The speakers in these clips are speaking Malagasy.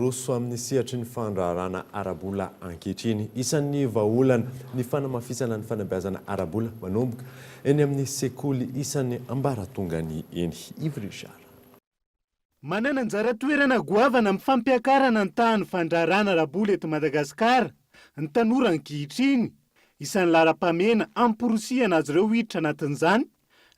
Miroso amin'ny sehatry ny fandraharahana ara-bola ankehitriny. Isan'ny vahaolana ny fanamafisana ny fanabeazana ara-bola manomboka eny amin'ny sekoly isan'ny ambaratongany eny. Yves Richard. Manana anjara toerana goavana amin'ny fampiakarana ny tahan'ny fandraharahana ara-bola eto Madagasikara ny tanora ankehitriny. Isan'ny laharam-pahamehana hamporisihana azy ireo hiditra anatin'izany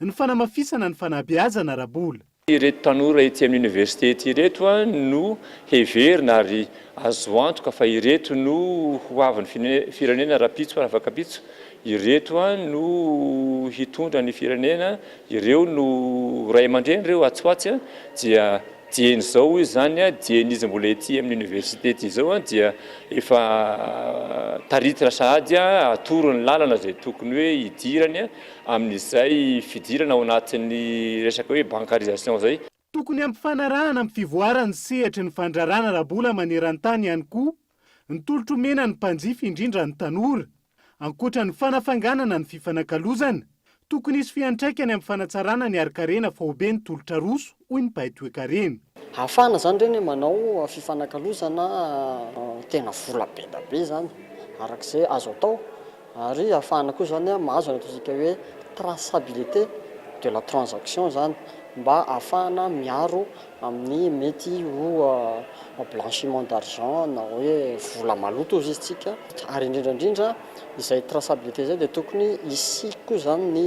ny fanamafisana ny fanabeazana ara-bola. Ireto tanora ety amin'ny oniversite ety ireto no heverina ary azo antoka fa ireto no ho avin'ny firenena rahampitso ary afak'ampitso. Ireto no hitondra ny firenena, ireo no ray aman-dreny ireo atsy ho atsy dia dieny izao hoy izany, dieny izy mbola ety amin'ny oniversite ety izao dia efa taritina sahady atoro ny lalana izay tokony hoe hidirany amin'izay fidirana ao anatin'ny resaka hoe bancarisation izay. Tokony hampifanarahana amin'ny fivoaran'ny sehatry ny fandrarana ara-bola maneran-tany ihany koa ny tolotra omena ny mpanjifa indrindra ny tanora. Ankoatra ny fanafanganana ny fifanakalozana, tokony hisy fiantraikany amin'ny fanatsarana ny harin-karena faobe ny tolotra aroso, hoy ny mpahay toekarena. Ahafahana izany ireny manao fifanakalozana tena vola be da be izany araka izay azo atao ary ahafahana koa izany mahazo ny ataontsika hoe traçabilité de la transaction izany mba ahafahana miaro amin'ny mety ho blanchiment d'argent na hoe vola maloto hozy izy tsika ary indrindra indrindra izay traçabilité izay dia tokony hisy koa izany ny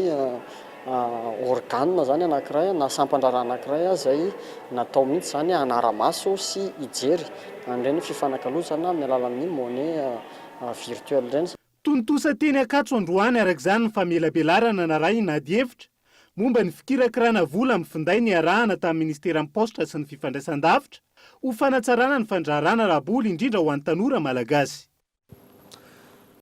organe izany anankiray na sampan-draharaha anankiray izay natao mihitsy izany hanara-maso sy hijery an'ireny fifanakalozana amin'ny alalan'ny monnaie virtuelle ireny. Tontosa teny Ankatso androany araka izany ny famelabelarana narahina adihevitra momba ny fikirakirana vola amin'ny finday niarahana tamin'ny Ministeran'ny Paositra sy ny Fifandraisandavitra ho fanatsarana ny fandraharahana ara-bola indrindra ho an'ny tanora Malagasy.